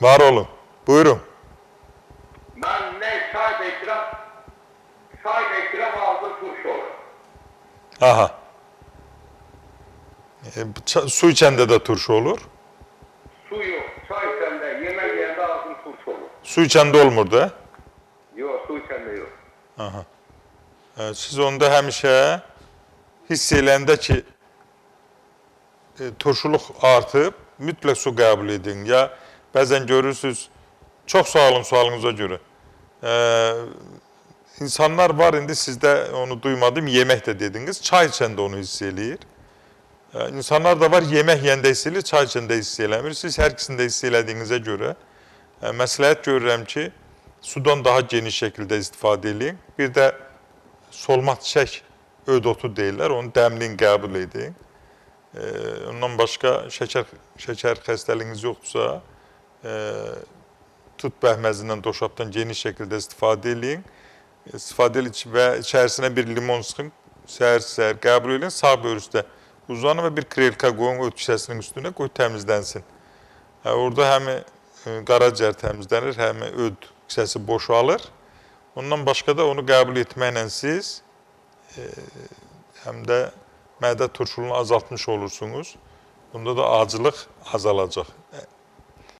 Var olun. Buyurun. Mən nə çay da içirəm, çay da içirəm, ağzım turşu olur. Aha. Su içəndə də turşu olur? Su yox, çay içəndə, yemək yeyəndə ağzım turşu olur. Su içəndə olmur da? Yox, su içəndə yox. Aha. Siz onda həmişə hiss eləyəndə ki, turşuluq artıb, mütləq su qəbul edin. Ya bəzən görürsünüz, çox sağ olun sualınıza görə. İnsanlar var, indi sizdə onu duymadım, yemək də dediniz, çay içəndə onu hiss eləyir. İnsanlar da var, yemək yeyəndə hiss eləyir, çay içəndə hiss eləmir. Siz hər ikisini də hiss elədiyinizə görə məsləhət görürəm ki, sudan daha geniş şəkildə istifadə eləyin. Bir də solma çiçək öd otu deyirlər, onu dəmləyin, qəbul edin. Ondan başqa şəkər xəstəliyiniz yoxdursa, tut bəhməzindən, doşabdan geniş şəkildə istifadə eləyin. İstifadə eləyin və içərisinə bir limon sıxın, səhər-səhər qəbul eləyin, sağ böyrüstə uzanın və bir krelka qoyun öd kisəsinin üstünə, qoy təmizlənsin. Orada həm qaraciyər təmizlənir, həm öd kisəsi boşalır. Ondan başqa da onu qəbul etməklə siz həm də mədə turşuluğunu azaltmış olursunuz. Bunda da acılıq azalacaq.